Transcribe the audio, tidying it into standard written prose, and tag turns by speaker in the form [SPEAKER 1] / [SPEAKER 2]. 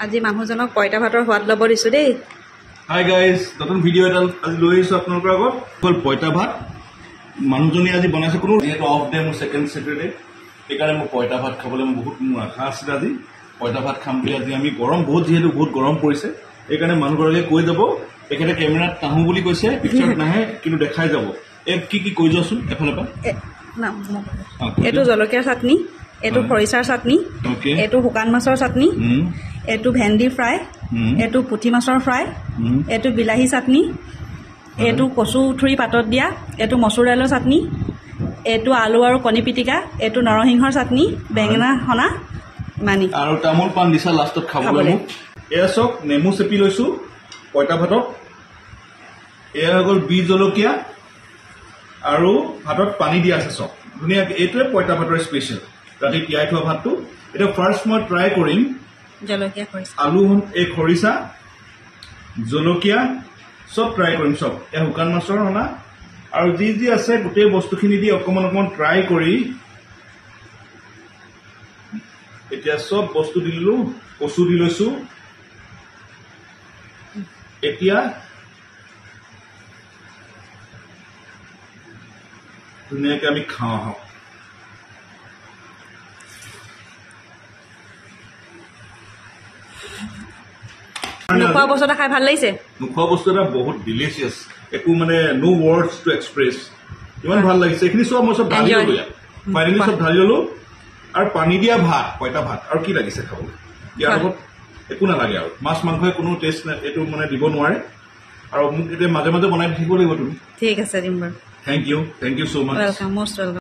[SPEAKER 1] আজি মানুহজনক পঁইতা ভাতৰ সোৱাদ ল'ব দিছোঁ দেই।
[SPEAKER 2] হাই গাইজ, নতুন ভিডিঅ' এটা আজি লৈ আহিছোঁ আপোনালোকৰ আগত। হ'ল পঁইতা ভাত মানুহজনী আজি বনাইছে। কোনো যিহেতু অফ ডে, মোৰ ছেকেণ্ড ছেটাৰডে, সেইকাৰণে মোৰ পঁইতা ভাত খাবলৈ মোৰ বহুত মোৰ আশা আছিলে। আজি পঁইতা ভাত খাম বুলি। আজি আমি গৰম বহুত, যিহেতু বহুত গৰম পৰিছে, সেইকাৰণে মানুহগৰাকীয়ে কৈ যাব। তেখেতে কেমেৰাত নাহো বুলি কৈছে, পিকচাৰত নাহে, কিন্তু দেখাই যাব। এই কি কি কৈ যোৱাচোন এফালৰ পৰা।
[SPEAKER 1] এইটো জলকীয়া চাটনি, এইটো খৰিচাৰ চাটনি, এইটো শুকান মাছৰ চাটনি, এইটো ভেন্দি ফ্ৰাই, এইটো পুঠি মাছৰ ফ্ৰাই, এইটো বিলাহী চাটনি, এইটো কচু থুৰি পাতত দিয়া, এইটো মচুৰ দাইলৰ চাটনি, এইটো আলু আৰু কণী পিটিকা, এইটো নৰসিংহৰ চাটনি, বেঙেনা সনা, ইমানেই।
[SPEAKER 2] আৰু তামোল পাণ দিছা লাষ্টত খাবলৈ মোক। এয়া চাওক, নেমু চেপি লৈছোঁ পঁইতা ভাতত। এয়া হৈ গ'ল বি জলকীয়া আৰু ভাতত পানী দিয়া আছে চব ধুনীয়াকৈ। এইটোৱে পঁইতা ভাতৰ স্পেচিয়েল, ৰাতি তিয়াই থোৱা ভাতটো। এতিয়া ফাৰ্ষ্ট মই ট্ৰাই কৰিম
[SPEAKER 1] জলকীয়া,
[SPEAKER 2] আলু, এই খৰিচা, জলকীয়া চব ট্ৰাই কৰিম চব। এই শুকান মাছৰ সনা আৰু যি যি আছে গোটেই বস্তুখিনি দি অকণমান অকণমান ট্ৰাই কৰি এতিয়া চব বস্তু দি দিলোঁ। কচু দি লৈছোঁ। এতিয়া ধুনীয়াকৈ আমি খাওঁ আহক।
[SPEAKER 1] নোখোৱা বস্তু এটা খাই ভাল লাগিছে।
[SPEAKER 2] নোখোৱা বস্তু এটা বহুত ডিলিচিয়াছ, একো মানে ন' ৱৰ্ডছ টু এক্সপ্ৰেছ, ইমান ভাল লাগিছে। এইখিনি চব মই চব ঢালি ল'লো ইয়াত, ফাইনেলি চব ঢালি ল'লো। আৰু পানী দিয়া ভাত, পঁইতা ভাত, আৰু কি লাগিছে খাবলৈ ইয়াৰ লগত একো নালাগে। আৰু মাছ মাংসই কোনো টেষ্ট এইটো মানে দিব নোৱাৰে। আৰু মোক এতিয়া মাজে মাজে বনাই থাকিব লাগিব তুমি।
[SPEAKER 1] ঠিক আছে, দিম বাৰু।
[SPEAKER 2] Thank you, thank you so much.
[SPEAKER 1] Welcome, most welcome.